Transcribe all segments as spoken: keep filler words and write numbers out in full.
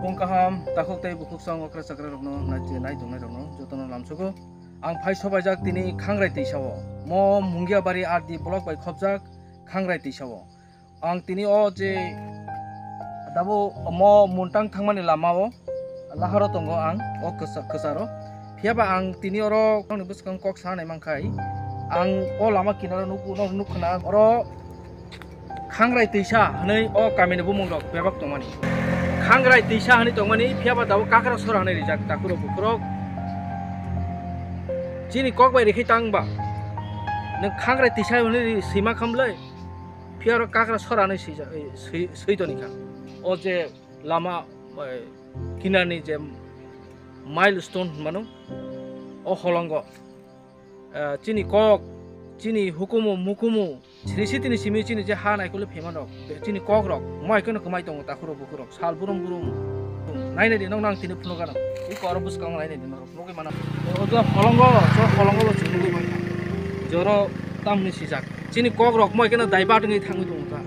Bung kaham, takhuk tei bukhuk song okra chakra rokno nai, nai tongnai rokno jotono lamsogo. Ang phai sobaijak tini Khangrai Twisao. Mo Mungiabari R D block bai khopjak Khangrai Twisao. Ang tini o je dabo mo Muntang thangmani lamao laharo tongo ang o kwsa-, kwcharo. Phiyaba ang tini oro nokni bwskango kok sanai mankhai, ang o lama kinaro nuk-, nok nukkhna oro Khangrai Twisa hwnwi o kamini bumung rok bebak tongmani. Khangrai Twisa hwnwi tongmani, phiyaba dabo Kakra Sora hwnwi rijak takhurok bukhurok. Chini kok bai rikhi tang ba. Nwng Khangrai Twisa hwnwi ri-, sima khamlai. Phiyaro Kakra Sora hwnwi sija-, swi-, swi tonikha. O je lama, eh, kinarni je milestone hwnmano, o holongo, eh, chini kok, chini hukumu mukumu, sini sitini simi chini je ha naikole pheima rok, chini kok rok, mo hai kheno kwmai tongo takhurok bukhurok, sal burum burum, nai nai di, nok nang tini phunukgano, iko oro bwskango nai nai di norok, nugwi mano. O je holongo, so holongo bo chini nugwi mankha, joro tamni sijak, chini kok rok mo hai kheno daibat wngwi thangwi tongo ta,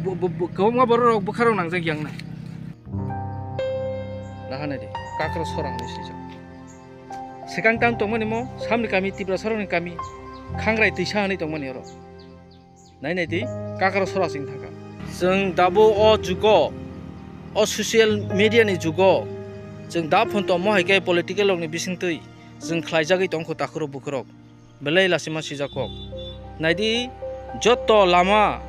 bu-, bu-, bu-, kwbangma borok rok bwkharok nangjak yang na. Naha nai di, Kakra Sora hwnwi swijak. Swkang tam tongmani mo, samni kami, Tiprasarokni kami, Khangrai Twisa hwnwi tongmani oro. Nai nai di, Kakra Sora se wng thangkha. Chwng dabo o jugo, o social media ni jugo, chwng da phone tongmo hai khe political rokni bisingtwi chwng khlaijagwi tongkho takhurok bukhurok. Belai lachima sijak kok. Naidi, joto lama,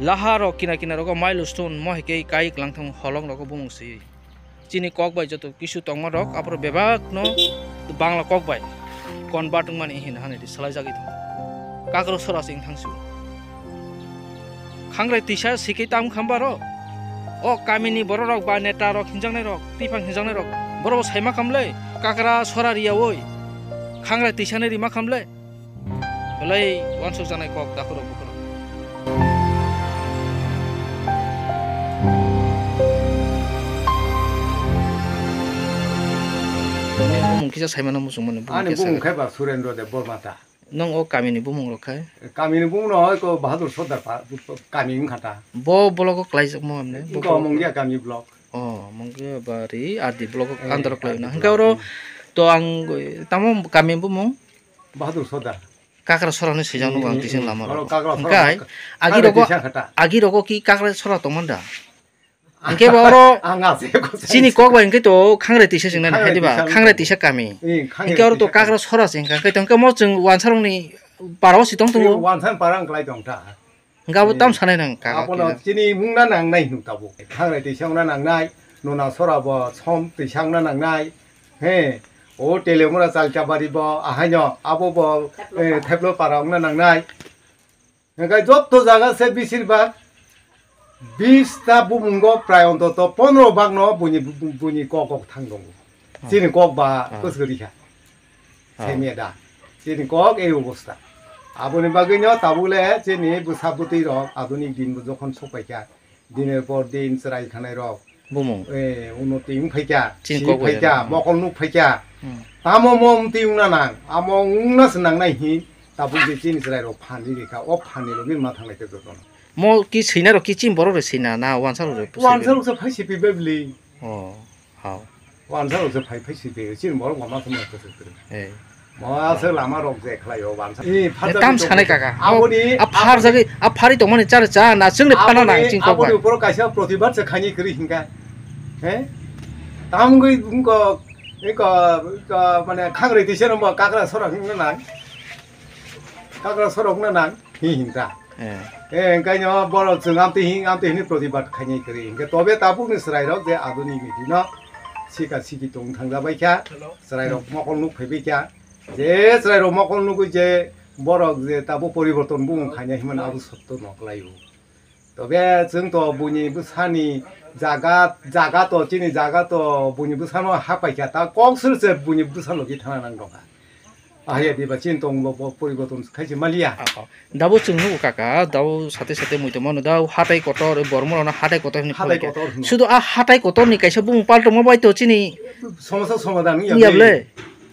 lahar rok kina kina rogo milestone mo hai khe kai kwlang thang holong rogo bumung swi. Chini kok bai joto kisu tongma rok, aphuru bebak no Bangla kok bai convert wngmani hin hani di salai jagwi thang. Kakra Sora se wng thang sio. Khangrai Twisa sikhe tam khambaro. O kamini bororok ba neta rok hinjaknai rok, twiphang hinjaknai rok. Borok bo saima khamle, Kakra Sora riyawi. Khangrai Twisani rima khamle. Belai wansuk janai kok takhurok bukhurok. Bumung kisa saimano muchungmani, bumung Ani kisa bumung khe ba Surendra Deb Borma ta. Nong o kamini bumung rok khai? Kamini bumung no oi ko Bahadur Sordar pa, kami wngkha ta. Bo block o klaijakmo amne? Bo Iko block o? Mungia kami block. Oh, Mungia bari R D block o Eh, under o klai R D na. block. Hingke oro Hmm. to ang tamo kami bumung? Bahadur Sordar. Kakra Sora ni sijak nugo ang Hmm, tising hmm. lama Oro rok. Kakra Sora Hingke ka-, agi Kakra rogo, Tisa kha ta. agi rogo ki Kakra Sora tongmanda? Hingke ba oro Ang ase ko sai chini se. kok bai hingke to Khangrai Tisa singna Khangrai hai diba? Tisa Khangrai wngkha. Tisa kami. Eh, Khangrai Hingke oro to Tisa kami. Kakra Sora sing hingke to hingke mo chwng wansarong ni para o si tong tongo. Eh, wansan para ang klai tong ta. Hingke abo Eh. tam sanai nang kaka Abono kira. chini mungna nangnai hinwi tabuk. Khangrai Tisa wngna nangnai, Nona Sora bo Som Tisa wngna nangnai. He, o Telemura Chalchabari bo ahaino abo bo, eh, Theplo para wngna nangnai. Hingke jotto jaga se besir bak bis ta bumungo prai ontoto pondro bak no buini, buini kok kok thang tongo. Ah. Chini kok ba Ah. kwswk rikha. Ah. Saimya da. Chini kok ei obostha. Aboni bagwi no tabuk le chini bwsa bwtwi rok adunik din bo jokhon sokpaikha. Dinor por din chwrai khanai rok. Bumung. Eh, unnoti wng phaikha, Chini si kok bai phaikha, rok. mokol nuk phaikha. Hmm. Tamo mo wngtwi wngna nang, amo wngna se nangnai hi, tabuk je chini chwrai rok phan ri rikha, o phan ni rok bini ma thanglai khe jotono. Mo ki swina rok ki chini borok rok swina na wansa rok rok Wansa rok se phai si pi bebli. Oh, hao. Wansa rok se phai phai si pi, chini borok ma ma thangma khe jotono. Eh. Mo aswk lama rok je khlai o bansa. Eh, tam sanai kaka. Aboni, a phar aboni, jagwi, a phari tongmani char cha na chwngni phana nang aboni, ching kok aboni bai. Uporo kaisa protibad se khaini kwrwi hinka. He? Tamgwi wngko, eko, eko, mane, Khangrai Tisa no bo Kakra Sora hwnna nang. Kakra Sora hwnna nang. Hi hinta. Eh. Eh, engkaino borok chwng amtwi hing, amtwi hini protibad khainai kwrwi. Hinkhe tobe tabukni chwrairok je aduni bidino sika siki tong thangjabaikha. Hello. Chwrairok Hmm. mokol nuk phaibaikha. Je chwrairok mokol nugwi je borok je tabuk poriborton bumung khainai hinmano abo sotto nokhlaio. Tobe chwng to buini bwsani jaga, jaga to chini jaga to buini bwsano hapaikha ta kok sir se buini bwsano logi thana nang dongkha. Ahya diba chini tongbo bo poriborton khaisi maliya. Ah, ah. Dabo chwng nugo kaka, dabo sate sate mui tongmano da hatai kotor, bormorano hatai kotor hinwi Hatai phalai kha. kotor hino. Sudu a hatai kotorni kaisa bumung paltongma bai to chini Somosa somadhan wngya wngya bele.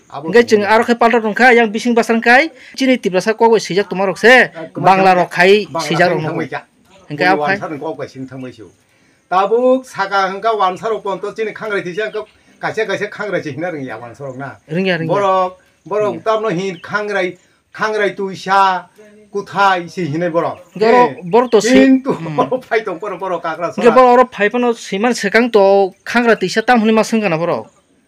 Abo Hingke chwng aro khe palta tongkha, yang bising bwsang khai chini Tiprasa kok bai swijak tongma rok se, Ah, kwma Bangla kwma rok khai Bangla swijak khai rok thangbai nugo. kha. Hingke Boni abo khai wansa rok kok bai sing thangbai sio. Tabuk saka hwnkha wansarok ponto chini khangrai tisa hwnkha kaisa kaisa khangrai se hina rwngya wansarok na. Rwngya, rwngya. Borok, borok Rwngya. Tamno hin khangrai, khangrai tuisa kuthai se hinai borok. Borok, Eh, borok to si-, Kintu hmm. Borok phai tong borok, borok kakra Hwnkhe sora. Borok oro phai phano siman swkang to khangrai tisa tam hwnwi ma swngkha na borok.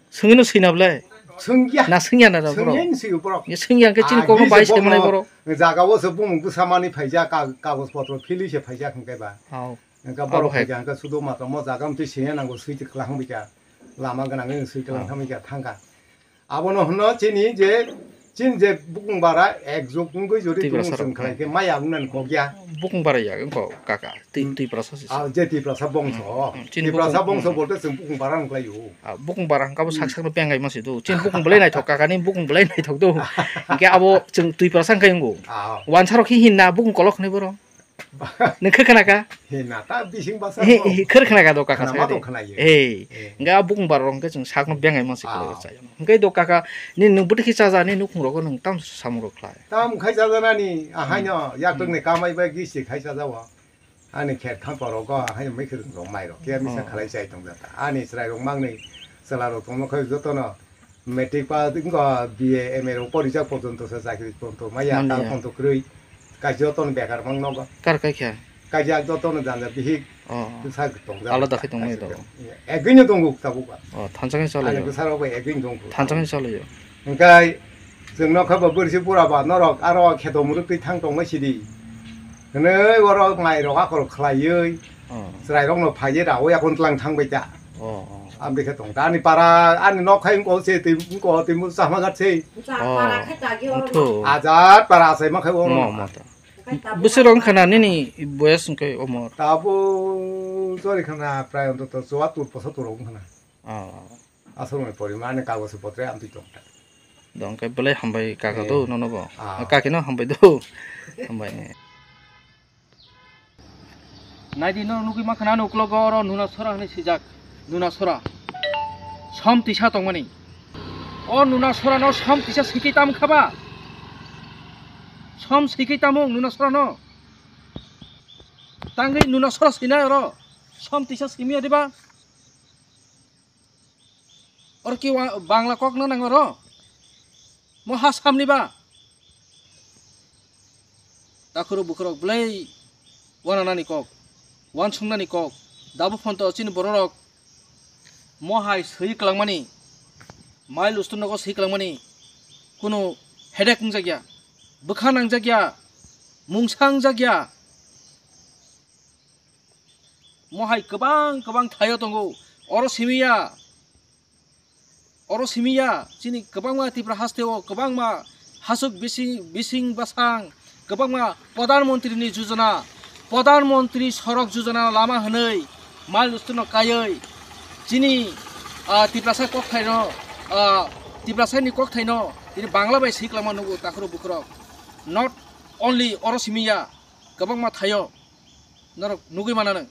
Swngwino swina bwle? Swngya. Na swngya na da borok? Swngya ni swi borok. Ya swngya hwnkhe chini kokno bai se manai borok. Jaga o se bumung bwsa mani phaijak, ka-, kagoj potro philwi se phaijak hwnkhe ba. Hao. Hwnkhe borok hai phaijak hwnkhe sudo matwmo jaga mtwi swngya nango swi kwlahang bika. Lama gwnangwi swi kwlahang bika thangkha. Abono hwno chini je, chini je bukung bara ekjok wngwi jodi chwng khlai khe maya wngnani kok ya. Bukung bara ya wngkha kaka. Twi-, hmm. Twiprasa se. Ah, je Twiprasa bongso. Hmm, hmm. Chini Twiprasa bongso bolte chwng bukung bara wng khlai o. Ah, bukung bara hwnkha bo sak sakno pengai ma se do. Chini bukung belai naithok kaka ni bukung belai naithok do. Hwnkhe abo chwng Twiprasa wngkha wngo. Ah. Wansarok hi hinna bukung kolok hwnwi borok. Nung khe khna kha? Hinna ta bising basa. He, he, khwrwk khna kha do kaka sa. Khna ma de. Tong khna ye. Ei, eh. Hwnkhe abo bukung bara rok hwnkhe chwng sakno bengai ma se kolok. Ah. Chaya. Hwnkhe do kaka ni nung bwtwi khe chaja ni nukhung rogo nung tam samung rok khlai. Tam khai chaja nani, ahaino, hmm, yaktwk ni kamai bai gisi khai chaja o. Ani khet khampa rogo ahaino mai khwrwng rok mai rok. Khe misa khlai chai tong jata. Ani chwrai rok mangni chwla rok tongma khai jotono matric pass wngkha, B A, M A rok porijak porjonto se chakri tonto maya. Manya. Tal tonto kwrwi. Kaisa jotono bekar mang nogo. Kar kai kha? Kaisa jotono janja bihik. Oh. Bwsa tongjak. Alada khe tongmani tongo. Egwino tongo tabuk ba. Oh, thansa khe chalaio. Ani bwsarok bai egwino tongo. Thansa khe chalaio. Hwnkhe chwng nokha ba bwrwisi bura ba norok aro kheto muruk twi thang tongma sidi. Hwnwi oro mai rok akhor khlaiwi. Oh. Chwrai rokno phaiwi rawi akhon tlang thang bai ta. Oh, oh. Amtwi khe tong ta ani para ani nok khai wngkha se twi wngkha twi mung chama gat se. Oh. Para khe ta gi oro. Ajat para asai ma khai oro. Mo, mo ta. Bwswk rok wngkha na nini boyas hwnkhe omo? Tabuk chori khana prai ontoto chuatur posatur rok wngkha na. Oh. Aswkni poriman ani kagoj potre amtwi tong ta. Dong khe belai hambai kaka do nono bo. Ah. Kaki no hambai do. Hambai. Naidi no nugui ma khana uklogo oro nuna sora hwnwi swijak. Nuna sora. Som tisa tongmani. O nuna sora no som tisa sikhi tam khaba. Som sikhi tamo nuna sora no. Tangwi nuna sora sinai oro. Som tisa simiya diba. Oro ki wa-, Bangla kok no nang oro? Mo ha samni ba? Takhurok bukhurok belai wananani kok, wansuknani kok, dabu phonto chini bororok mo hai swi kwlangmani, mai lustur nogo swi kwlangmani, kunu headache wngjakya, bwkha nangjakya, mungsa wngjakya. Mo hai kwbang kwbang thaio tongo. Oro simi ya, oro simi ya, chini kwbangma Tripura haste o kwbangma hasuk bising, bising bwsang, kwbangma Pradhan Mantri ni Jojona, Pradhan Mantri Sorok Jojona lama hwnwi mal lusturno kaiwi chini, ah, Tiprasa kokthaino, ah, Tiprasa ni kokthaino tini Bangla bai swi kwlangma nugo takhurok bukhurok. Not only oro simi ya, kwbangma thaio. Norok nugui mana nang.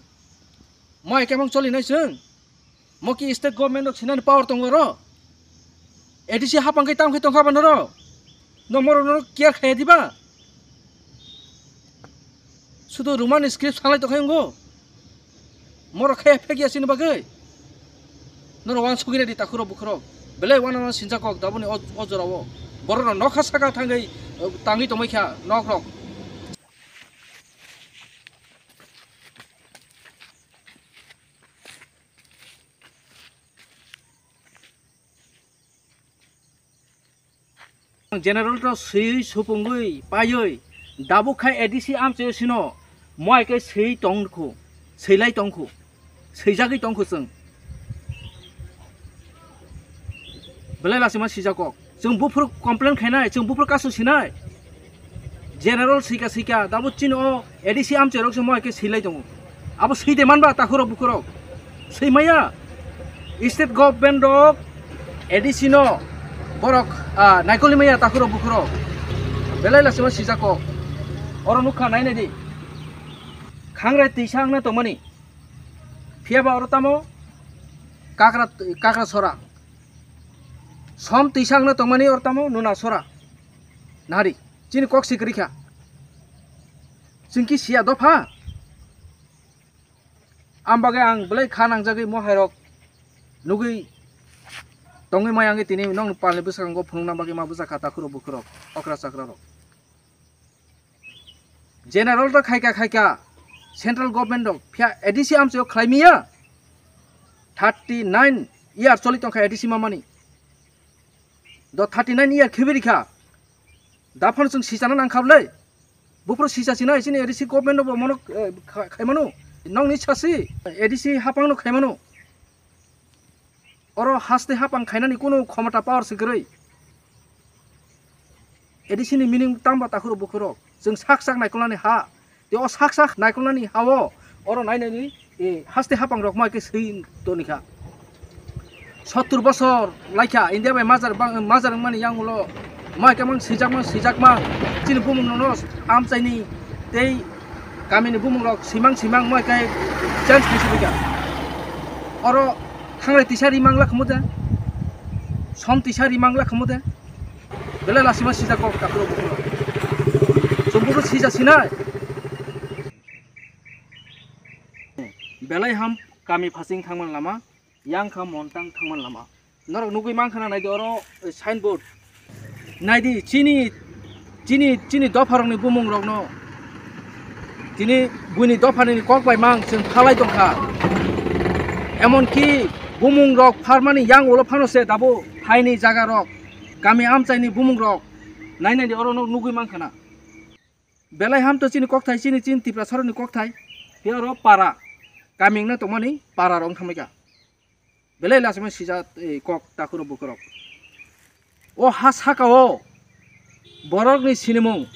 Mo hai khe mong choli nai chwng. Mo ki state government rok sinani power tongo ro. A D C hapang kai tam kai tongkha ba noro. No moro no care khaya diba. Sudo Roman script sanglai tongkhai ungo. Moro khaya phek ya sini bagwi. Noro wan sugina di takhuro bukhuro. Belai wan wan sinja kok dabuni o, o jora o. Boro no nokha saka thangai, tangwi tongmai kha nok rok. General to swi supungwi paiwi dabuk khai A D C amchaio sino moi khe swi tongkhu, swilai tongkhu. Swijagwi tongkhu chwng. Belai lachima swijak kok. Chwng buphuru complain khainai, chwng buphuru kasu sinai. General sika sika, dabo chini o A D C amchairok se moi khe silai tongo. Abo swi de manba takhurok bukhurok. Swi maya. State government rok A D C no borok, ah, naikoli maya takhurok bukhurok. Belai lachima swijak kok. Oro nukha nainai di. Khangrai twisa wngna tongmani. Phiya ba oro tamo kakra, kakra sora. Som twisakno tongmani oro tamo nuna sora. Nari, chini kok si kwrwi kha. Chwng ki siya dopha. Am bagwi ang belai kha nangjagwi mo hairok nugwi tongwi maya wngwi tini nokni palni bwskango phunukna bagwi ma bwjakha takhurok bukhurok, okra chakrarok. General to khaika khaika central government rok phiya A D C amchaio khlai miya. Thirty nine year choli tongkha A D C mamani. Do thirty nine year khibiri kha. Daphano chwng sisana nangkha bwle. Buphuru sisa sinai chini A D C government bo mono, eh, kha-, khaimano. Nokni sasi A D C hapangno khaimano. Oro haste hapang khainani kunu khomota power se kwrwi. A D C ni meaning tangba takhurok bukhurok. Chwng sak sak naikolnani ha. Tei o sak sak naikolnani ha-o oro nainani, eh, haste hapang rok mai khe swi tonikha. Sottur bosor laikha India bai majar bang-, majar wngmani yangulo mai khe mang swijakma swijakma chini bumung nono amchaini tei kamini bumung rok swimang swimang mai khe change khaisubikha. Oro Thanglai tisa rimang la khamu de. Som tisa rimang la khamu de. Belai lasima sijak kok takhurok bukhurok. Chwng buphuru sija sinai. Belai ham kami phasing thangman lama, yang kha montang thangman lama. Norok nugwi mankha na naidi oro, eh, signboard. Naidi chini, chini, chini dopharokni bumungrokno tini buini dopharni kok bai mang chwng phalai tongkha. Emonki bumungrok pharmani yang ulo phano se dabo phaini jagarok, kami amchaini bumungrok nai naidi oro no nugwi mankha na. Belai ham to chini kokthai, chini, chini Tiprasarokni kokthai. Phiya oro para, kami wngna tongmani para rok wng thangbaikha. Belai lasima sijak, eh, kok takhurok bukhurok. O ha saka o borokni sinimung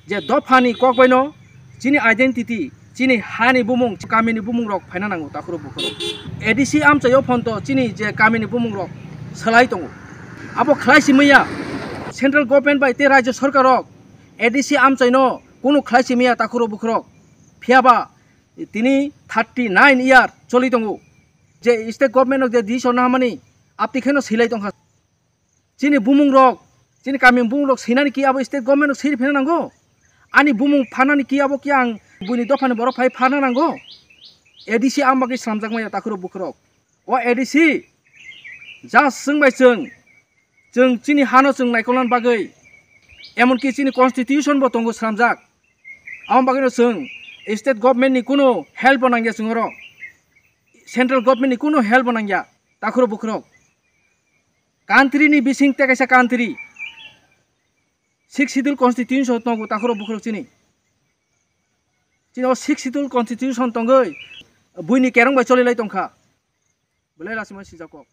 je dophani kok baino chini identity, chini hani bumung, kamini bumung rok phaina nango takhurok bukhurok. A D C amchaio phonto chini je kamini bumung rok salai tongo. Abo khlai simaya central government bai tei rajya sarkar rok A D C amchaino kunu khlai simaya takhurok bukhurok. Phiyaba tini thirty nine year choli tongo. Je state government rok je decision nahamani apti kheno silai tongkha. Chini bumung rok, chini kami bumung rok sinani ki abo state government rok siri phina nango? Ani bumung phanani ki abo ki ang buini dophani borok phai phana nango? A D C ang bagwi slamjak maya takhurok bukhurok. O A D C just chwng bai chwng, chwng chini hano chwng naikolna bagwi, emonki chini constitution bo tongo slamjak. Amo bagwino chwng state government ni kunu help bo nangya chwng oro. Central government ni kunu help bo nangya. Takhurok bukhurok. Country ni bising tei kaisa country. Sixth Schedule constitution tongo takhurok bukhurok chini. Chini o Sixth Schedule constitution tongwi buini kerong bai choli lai tongkha. Belai lasima sijak kok.